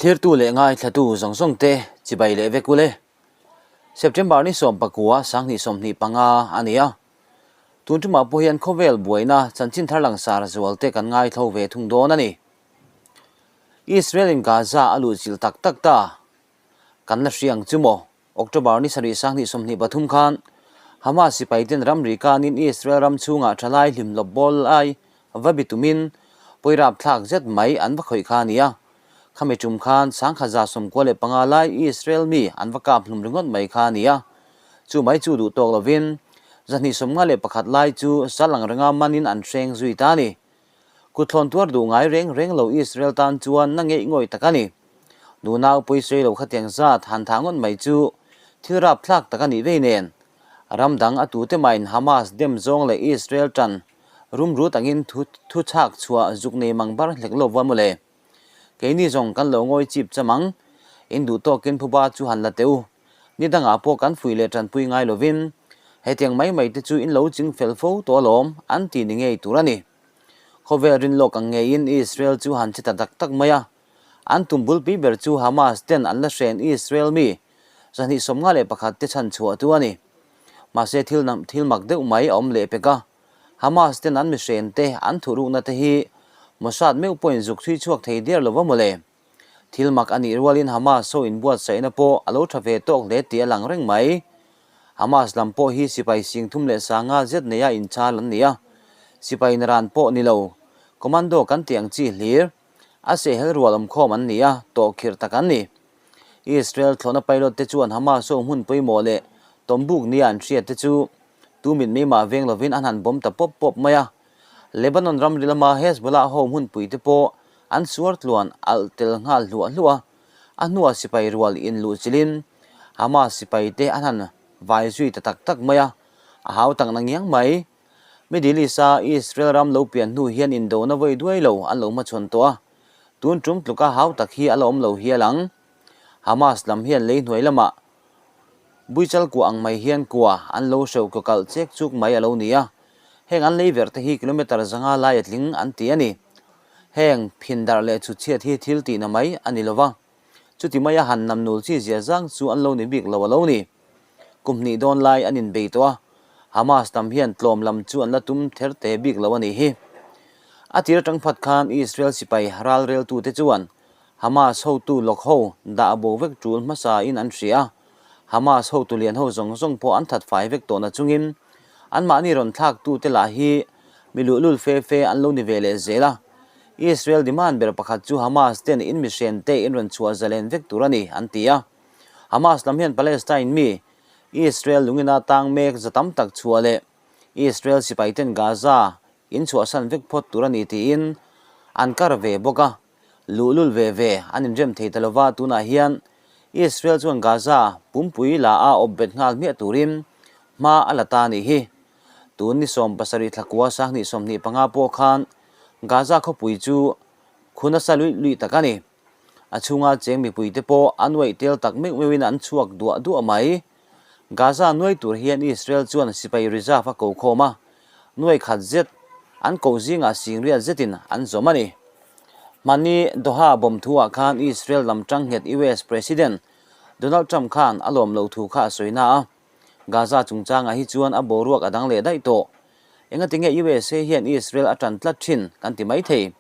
Thlirtu leh ngaithlatu zawng zawng te chibai leh vek ule. September ni 19 2025 a ni a. Tun tumah pawh hian khawvel buaina chanchin thar langsar zual te kan ngaithlo ve thung dawn a ni. Israel in Gaza a luhchilh tak tak ta. Kan la hria ang chu maw? October ni sarih 2023 khan Hamas sipaiten ramri kanin Israel ram chhungah thalai hlimhlawp bawl lai va bi tumin pawi rapthlak zet mai an va khawih kha a ni a. Khami tum khan 1095 lai Israel mi an va kap hlum ringawt mai kha a ni a. Chu mai chu duh tawk lovin 251 lai chu sal ang renga manin an hreng zui ta a ni. Kuthlawn tuar duh ngai reng reng lo Israel tan chuan na ngeih ngawih tak a ni. Nunau pawisawi lo khatiang zat han thah ngawt mai chu thil rapthlak tak a nih vei nen. Ram dang a tute mahin Hamas dem zawng leh Israel tan rumrut angin thu thu chhak chhuah zuk nei mang bar hlek lo va mawle. Keini zawng kan lo ngawi chip cham ang. In duh tawkin phuba chu han la teh u. Ni dangah pawh kan fuih leh tanpui ngai lovin hetiang mai mai te chu in lo ching fel fo tawh alawm an ti ni ngei tur a ni. Khawvel rin lawk ang ngeiin Israel chu han che ta tak tak mai a. An tum bulpui ber chu Hamas ten an la hren Israel mi 251 te chhan chhuah tu a ni. Mahse thil thil mak deuh mai a awm leh pek a. Hamas ten an mi hren te an thuhrukna te hi Mossad meuh pawhin zuk chhui chhuak thei der lo va mawle. Thil mak a nih rualin Hamas ho inbuatsaihna pawh a lo tha ve tawk hle tih a lang reng mai. Hamas lam pawh hi sipai sing thum leh sanga zet neia inchal an ni a, sipai naran pawh ni lo, commando kan tih ang chi hlir, a sehhel rual awmkhawm an ni a, tawhkhirh tak an ni. Israel thlawhna pilot te chuan Hamas ho hmun pawimawh leh tawmbuk nia an hriat te chu tu mitmei mah veng lovin an han bawm ta pawp pawp mai a. Lebanon ramri lama Hezbollah ho hmunpui te pawh an suar tluan alh tel nghal hluah hluah a, a hnuah sipai rual in luh chilin Hamas sipai te an han vai zui ta tak tak mai a, a hau tak na ngiang mai. Middle East-a Israel ram lo pian hnu hian indona vawi duai lo an lo hmachhawn tawh a, tun tum tluka hau tak hi a la awm lo hial ang. Hamas lam hian lei hnuai lamah Buichal kua ang mai hian kua an lo hreuh kaw kalh chek chuk mai a lo ni a, heng an lei verh te hi kilometre 500 lai a tling an ti a ni. Heng phin darh leh chhutchhiat hi thil tihna mai a ni lova, chuti maia han nam nul chi zia zang chu an lo ni bik lo a lo ni. Kum hnih dawn lai an inbei tawh a, Hamas lam hian tlawm lam chu an la tum ther te bik lo a nih hi. A tir atang phat khan Israel sipai ralreltute chuan Hamas hotu lawk ho dah bo vek tul hmasa in an hria a, Hamas hotu lian ho zawng zawng pawh an that fai vek tawh na chungin anmahni rawn thlak tu te lah hi mi luhlul fe fe an lo ni ve leh zel a. Israel demand ber pakhat chu Hamas ten in mihren te in rawn chhuah zalen vek tur a ni an ti a. Hamas lam hian Palestine mi Israel lungina tang mek za tam tak chhuah leh Israel sipai ten Gaza in chhuahsan vek phawt tur a ni tiin an kar ve bawk a. Luhlul ve ve an inrem thei ta lova, tunah hian Israel chuan Gaza pumpui la a awp bet nghal hmiah turin hma a la ta a nih hi. Tun ni 70 thla kua 2025 pawh khan Gaza khawpui chu khu nasa luih luih tak a ni. A chhunga cheng mipuite pawh a nuaih tel tak meuh meuhin an chhuak duah duah mai. Gaza nuai tur hian Israel chuan sipai reserve a ko khawm a, nuai khat zet an koh zingah singriat zetin an zawm a ni. Hmani Doha bomb thuah khan Israel lam tang nghet US President Donald Trump khan a lawm loh thu kha a sawi na a, Gaza chungchangah hi chuan a boruak a dang leh daih tawh. Engatinge USA hian Israel a tan tlat thin kan ti mai thei.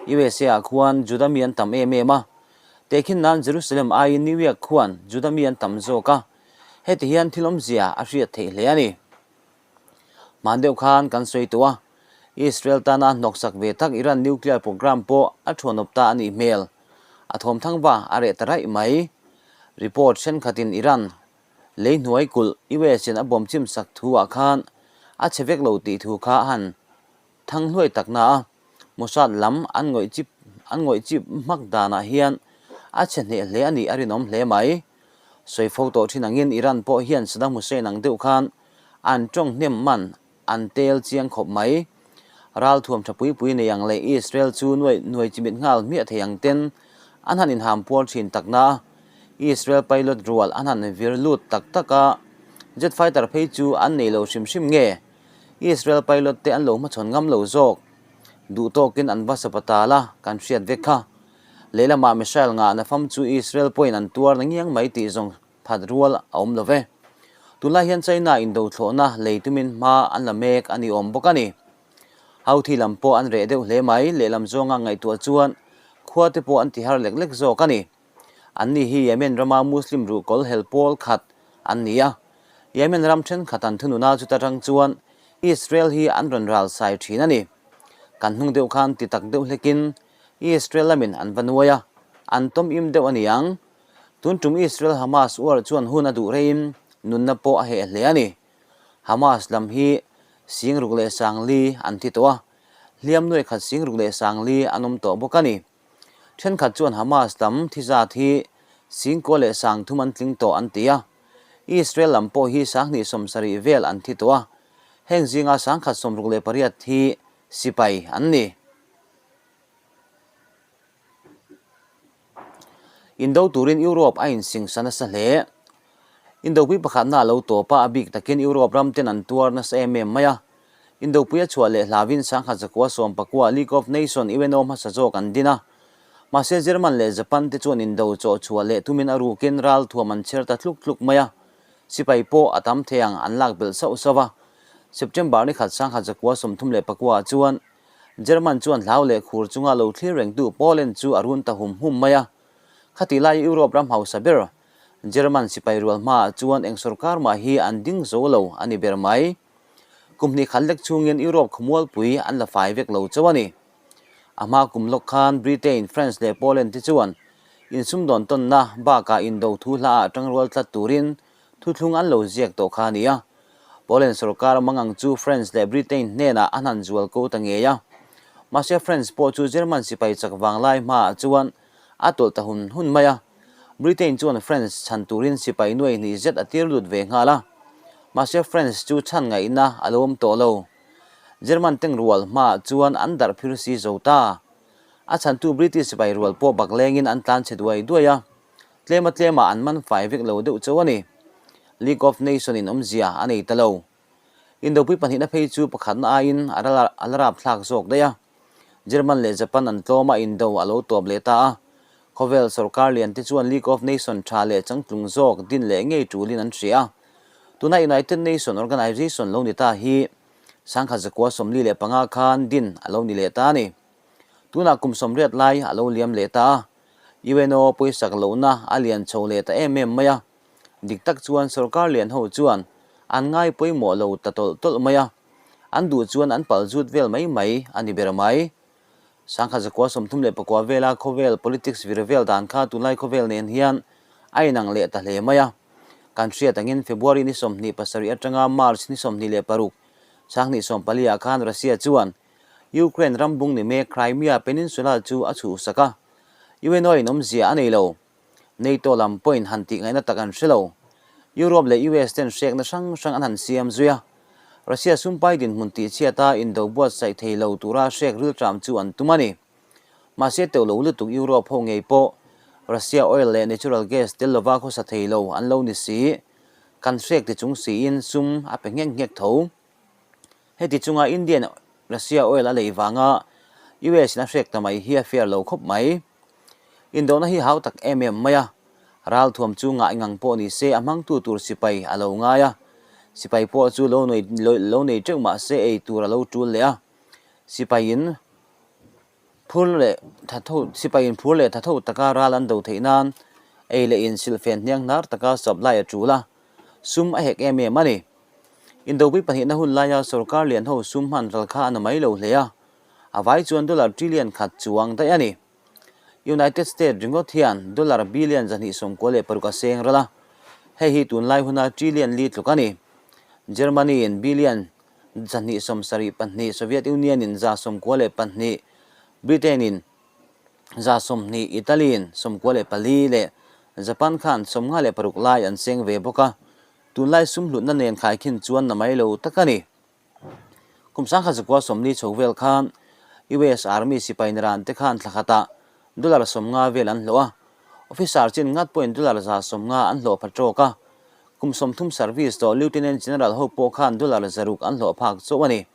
USA ah khuan Juda mi an tam em em a, Tehkhin nan Jerusalem aiin New York khuan Juda mi an tam zawk a, heti hian thil awmzia a hriat theih hle a ni. Hman deuh khan kan sawi tawh a, Israel tana hnawksak ve tak Iran nuclear program pawh a thuanawp ta a nih hmel. A thawm thang va a reh ta raih mai. Report thenkhatin Iran lei hnuai kulh US in a bawm chim sak thu ah khan a chhe vek lo tih thu kha a han Thang hluai takna a Mossad lam an ngawih chip an ngawih chip hmak danah hian a chhe hneh hle a nih a rinawm hle mai. Sawi fo tawh thin angin Iran pawh hian Saddam Hussein ang deuh khan an tawng hnem man an tel chiang khawp mai. Ral thuam tha pui pui nei ang leh Israel chu nuai nuai chimit nghal hmiah thei ang ten an han inham puar thin takna a Israel pilot rual an han vir lut tak tak a, jet fighter phei chu an nei lo hrim hrim nge? Israel pilot te an lo hmachhawn ngam lo zawk. Duh tawkin an va sapa tal a, kan hriat vek kha. Lehlamah missile ngahna fam chu Israel pawhin an tuar na ngiang mai tih zawng phat rual a awm lo ve. Tunlai hian China indo thlawhna lei tumin hma an la mek a ni awm bawk a ni. Houthi lam pawh an reh deuh hle mai, lehlam zawnga ngaihtuah chuan khua te pawh an ti har lek lek zawk a ni. Anni hi Yemen rama Muslim ruhkawl hel pawl khat an ni a, Yemen ram thenkhat an thununa chuta tang chuan Israel hi an rawn ral sai thin a ni. Kan hnung deuh khan ti tak deuh hlekin Israel lamin an va nuai a, an tawm im deuh a ni ang. Tun tum Israel-Hamas war chuan hun a duh reiin nunna pawh a heh hle a ni. Hamas lam hi 60,040 an thi tawh a, hliam nuai khat 60,040 an awm tawh bawk a ni. Thenkhat chuan Hamas lam thi zat hi 9,300 an tling tawh an ti a, Israel lam pawh hi 270 vel an thi tawh a, heng zinga 168 hi sipai an ni. Indo turin Europe a insingsa nasa hle. Indopui pakhatna a lo tawp a, a bik takin Europe ram ten an tuar nasa em em mai a. Indopui a chhuah leh hlauin 1919 League of Nation UNO hmasa zawk an din a. Mahse German leh Japan te chuan indo chawh chhuah leh tumin a rukin ral thuam an chher ta tluk tluk mai a. Sipai pawh a tam thei ang an lak belh sauh sauh a. September ni khat 1939 ah chuan German chuan hlau leh khur chunga lo thlir rengtu Poland chu a run ta hum hum mai a. Khatih lai Europe ram hausa ber German sipai rual hmaah chuan eng sorkar mah hi an ding zo lo a ni ber mai. Kum hnih khat lek chungin Europe khawmualpui an la fai vek lo chauh a ni. A hma kum lawk khan Britain, France leh Poland te chuan insumdawn tawnna bakah indo thu hlaah tangrual tlat turin Thuthlung an lo ziak tawh kha a ni a. Poland sorkar mangang chu France leh Britain hnenah a hnan zual ko ta ngei a. Mahse France pawh chu German sipai chak vanglai hmaah chuan a tawlh ta hun hun mai a. Britain chuan France chhan turin sipai nuai hnih zet a tir lut ve nghal a. Mahse France chu chhan ngaihna a lo awm tawh lo. German tengrual hmaah chuan an darh phir si zo ta. A chhantu British sipai rual pawh baklengin an tlan chhe duai duai a. Tlema tlemah an man fai vek lo deuh chauh a ni. League of Nation in awmzia a nei ta lo. Indopui pahnihna phei chu pakhatna aiin a la rapthlak zawk daih a. German leh Japan an tlawm a indo a lo tawp leh ta a. Khawvel sorkar lian te chuan League of Nation tha leh changtlung zawk din leh ngei tulin an hria a. Tuna United Nation Organization lo ni ta hi 1945 khan din a lo ni leh ta a ni. Tunah kum 80 lai a lo liam leh ta a. UNO pawisak lohna a lian chho leh ta em em mai a, dik tak chuan sorkar lian ho chuan an ngai pawimawh lo ta tawlh tawlh mai a, an duh chuan an pal zut vel mai mai a ni ber mai. 1939 vela khawvel politics vir vel dan kha tunlai khawvel nen hian a inang leh ta hle mai a. Kan hriat angin February ni 27 atanga March ni 26, 2014 ah khan Russia chuan Ukraine ram bung ni mek Crimea Peninsula chu a chhuhsak a, UNO in awmzia a nei lo. NATO lam pawhin han tih ngaihna tak an hre lo. Europe leh US ten hrekna hrang hrang an han siam zui a, Russia sumpai dinhmun tihchhiata indo buatsaih thei lo tura hrek rilṭam chu an tum a ni. Mahse teuh lo lutuk Europe ho ngei pawh Russia oil leh natural gas tel lova khawsa thei lo an lo ni si. Kan hrek ti chung siin sum a pe nghek nghek tho. Heti chunga Indian Russia oil a lei vanga US in a hrek ta mai hi a fair lo khawp mai. Indona hi hau tak em em mai a, ralthuam chu ngah ngang pawh ni se a hmangtu tur sipai a lo ngai a, sipai pawh chu lo nei lo nei teuh mah se ei tur a lo tul leh a, sipai in phur leh tha tho sipai in phur leh tha tho taka ral an do theih nan ei leh in silhfen hniang hnar taka supply a tul a, sum a hek em em a ni. Indopui pahnihna hun laia sorkar lian ho sum hman ral kha a na mai lo hle a, a vai chuan dollar trillion khat chuang daih a ni. United States ringawt hian dollar billion 296 a seng ral a, hei hi tunlai huna trillion li tluk a ni. Germany in billion 272, Soviet Union in 94, Britain in 20, Italy in 94 leh Japan khan 56 lai an seng ve bawk a. Tunlai sum hlutna nen khaikhin chuan na mai lo tak a ni. Kum 1940 chho vel khan US Army sipai naran te khan thla khatah dollar 50 vel an hlawh a, officer chin ngat pawhin dollar 150 an hlawh pha tawk a. Kum 30 service tawh Lieutenant General ho pawh khan dollar 600 an hlawh phak chauh a ni.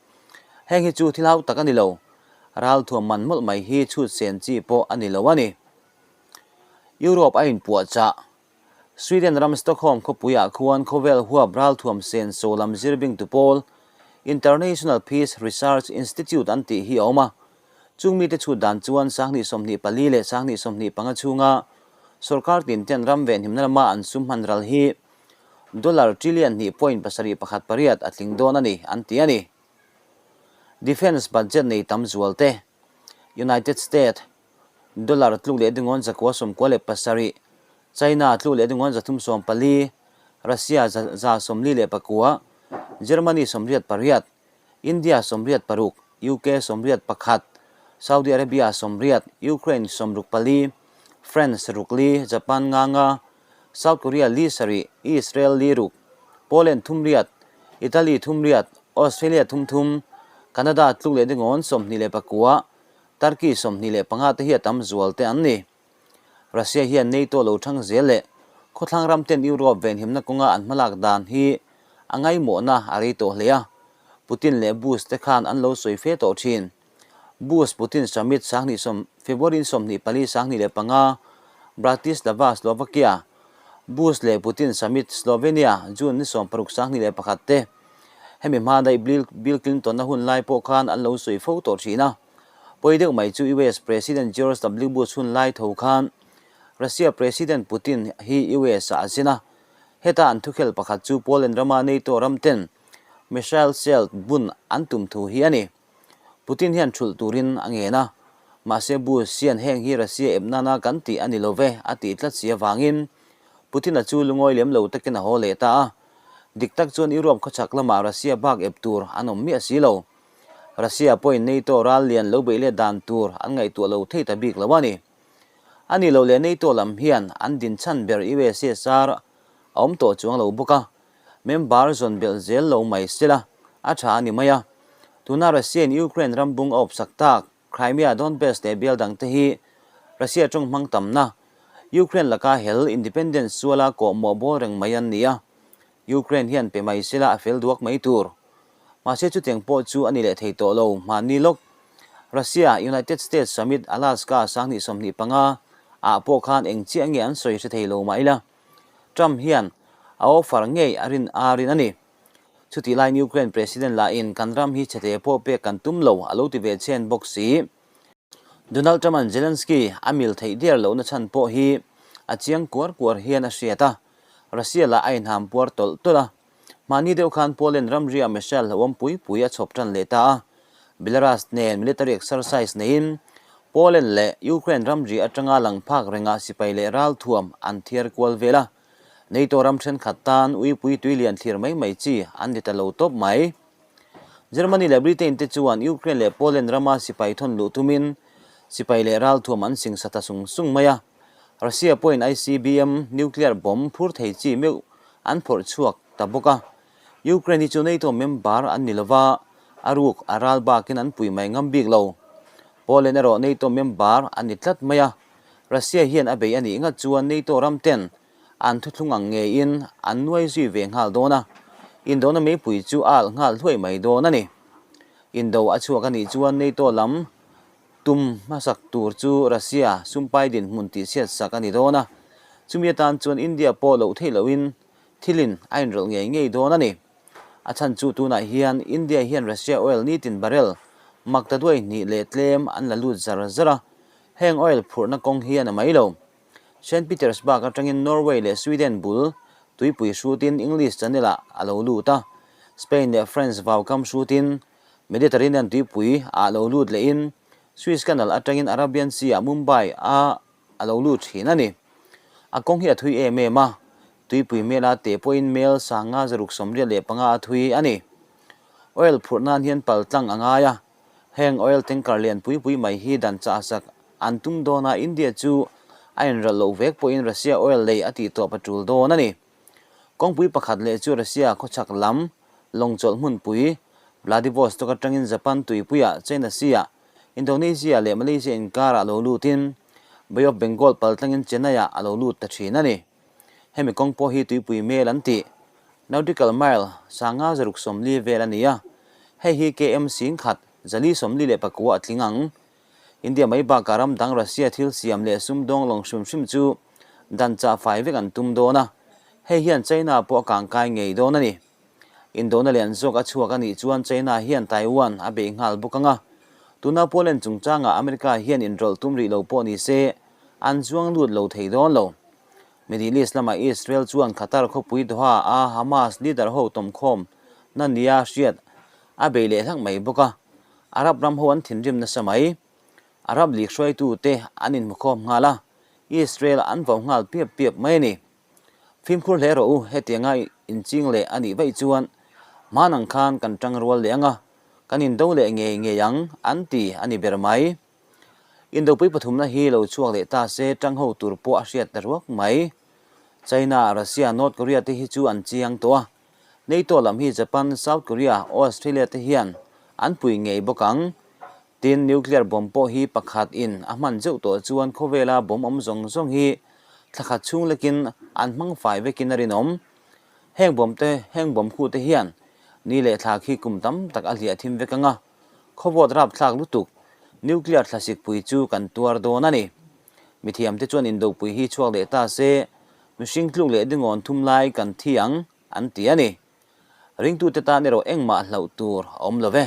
Heng hi chu thil hau tak a ni lo. Ralthuam man mawlh mai hi chhut sen chi pawh a ni lo a ni. Europe a inpuahchah. Sweden ram Stockholm khawpuiah khuan khawvel huap ralthuam senso lam zirbingtu pawl, International Peace Research Institute an tih hi a awm a. Chung mite chhut dan chuan 2024 leh 2025 chhunga sorkar tinten ram venhimna lama an sum hman ral hi dollar trillion hnih point pasarih pakhat pariat a tling dawn a ni, an ti a ni. Defence budget nei tam zual te, United State, Dollar tluk leh dingawn 997, China tluk leh dingawn 340, Russia 149, Germany 88, India 86, UK 81, Saudi Arabia 80, Ukraine 64, France 64, Japan 55, South Korea 7, Israel 6, Poland 38, Italy 38, Australia 33, Canada tluk leh dingawn 29, Turkey 25 te hi a tam zual te an ni. Russia hian NATO lo thang zel leh khawthlang ram ten Europe venhimna kawnga an hmalak dan hi a ngaimawhna a rei tawh hle a, Putin leh Bush te khan an lo sawi fe tawh thin. Bush Putin summit 2010 February 24 2005 Bratislava Slovakia, Bush leh Putin summit Slovenia June ni 16 21 te Hemi hma daih Bill Clinton-a hun lai pawh khan an lo sawi fo tawh thin a. Pawi deuh mai chu US President George W Bush hun lai tho khan Russia President Putin hi US-ah a zin a. Heta an thukhel pakhat chu Poland rama NATO ram ten missile shield bun an tum thu hi a ni. Putin hian thulh turin a ngen a. Mahse Bush hian heng hi Russia ep nana kan tih a ni lo ve a tih tlat si avangin Putin-a chu lungawi lem lo takin a haw leh ta a. Dik tak chuan Europe khawchhak lamah Russia bak ep tur an awm miah si lo. Russia pawhin NATO ral lian lo beih let dan tur an ngaihtuah lo thei ta bik lo a ni. A nih loh leh NATO lam hian an din chhan ber USSR a awm tawh chuang lo bawk a, member zawn belh zel lo mai sela a tha a ni mai a. Tuna Russia-in Ukraine ram bung a awpsak tak Crimea, Donbas leh bial dangte hi Russia tawng hmang tamna, Ukraine laka hel independence suala kawhmawh bawl reng mai an ni a, Ukraine hian pe mai sela a fel duak mai tur. Mahse chutiang pawh chu a ni leh thei tawh lo, hmanni lawk. Russia, United States Summit Alaska 2025 ah pawh khan eng chiah nge an sawi hre thei lo mah ila, Trump hian a offer ngei a rin a rin a ni. Chutih laiin Ukraine President lahin kan ram hi chhete pawh pek kan tum lo a lo ti ve chhen bawk si. Donald Trump-a'n Zelensky a mil theih der lohna chhan pawh hi a chiang kuar kuar hian a hriat a, Russia lah a inham puar tawlh tawlh a. Mahni deuh khan Poland ramria missile hlauhawm pui pui a chhawp tan leh ta a, Belarus nen military exercise neiin Poland leh Ukraine ramri atanga lang phak rengah sipai leh ralthuam an thiar kual vel a. NATO ram thenkhat tan uipui tui lian thlir mai mai chi an ni ta lo tawp mai. Germany leh Britain te chuan Ukraine leh Poland rama sipai thawn luh tumin sipai leh ralthuam an singsa ta sung sung mai a. Russia pawhin ICBM, nuclear bomb, phur thei chi meuh an phawrh chhuak ta bawk a. Ukraine hi chu NATO member an ni lova, a ruk a ral bakin an pui mai ngam bik lo. Poland erawh NATO member an ni tlat mai a. Russia hian a bei a nih ngat chuan NATO ram ten an thuthlung ang ngeiin an nuai zui ve nghal dawn a, indona meipui chu a alh nghal hluai mai dawn a ni. Indo a chhuak a nih chuan NATO lam tum hmasak tur chu Russia sumpai dinhmun tihchhiat sak a ni dawn a, chumi atan chuan India pawh loh theih lohin thilin a inrawlh ngei ngei dawn a ni. A chhan chu tunah hian India hian Russia oil nitin barrel makta duai hnih leh tlem an la lut zar zar a, Heng oil phurhna kawng hi a na mai lo. Saint Petersburg atangin Norway leh Sweden bul tuipui hrutin English Channel ah a lo lut a, Spain leh France vaukam hrutin Mediterranean tuipui ah lo lut lehin Suez Canal atangin Arabian Sea ah Mumbai ah a lo lut thin a ni. A kawng hi a thui em em a, tuipui mela te pawhin mel 585 a thui a ni. Oil phurh nan hian pal tlang a ngai a, Heng oil tanker lian pui pui mai hi dan chah sak an tum dawn a, India chu a inralh loh vek pawhin Russia oil lei a tih tawp a tul dawn a ni. Kawngpui pakhat leh chu Russia khawchhak lam lawngchawlh hmunpui Vladivostok atangin Japan tuipuiah China Sea-ah Indonesia leh Malaysia inkarah lo lutin Bay of Bengal paltlangin Chennai-ah a lo lut ta thin a ni. Hemi kawng pawh hi tuipui mel an tih, nautical mile, 540 vel a ni a, hei hi KM 10,000 449 a tling ang. India mai bakah ram dang Russia thil siam leh sumdawng lawng hrim hrim chu Dan chah fai vek an tum dawn a, hei hian China pawh a kangkai ngei dawn a ni. Indona lian zawk a chhuak a nih chuan China hian Taiwan a bei nghal bawk ang a, tuna Poland chungchangah America hian inrawlh tum rih lo pawh ni se, an chuang lut lo thei dawn lo. Middle East lamah Israel chuan Qatar khawpui Doha a Hamas leader ho tawmkhawm na nia hriat a bei leh hlak mai bawk a, Arab ram ho an thinrim nasa mai. Arab League hruaitute an inhmukhawm nghal a, Israel an vau nghal piap piap mai a ni. Fimkhur hle rawh u, hetianga inching leh a nih vaih chuan hman ang khan kan tang rual leh ang a, kan indo leh ngei ngei ang an ti a ni ber mai. Indopui pathumna hi lo chhuak leh ta se tang ho tur pawh a hriat ta ruak mai. China, Russia, North Korea te hi chu an chiang tawh a, NATO lam hi Japan, South Korea, Australia te hian an pui ngei bawk ang. Tin, nuclear bomb pawh hi pakhat in a hman zeuh tawh chuan khawvela bomb awm zawng zawng hi thla khat chhung lekin an hmang fai vekin a rinawm. Heng bomb te, heng bomb khu te hian ni leh thla khi kum tam tak a hliah thim vek ang a, khawvawt rapthlak lutuk nuclear thlasik pui chu kan tuar dawn a ni. Mithiam te chuan indopui hi chhuak leh ta se, mihring tluk leh dingawn thum lai kan thi ang an ti a ni. Ringtute tan erawh engmah hlauh tur a awm lo ve.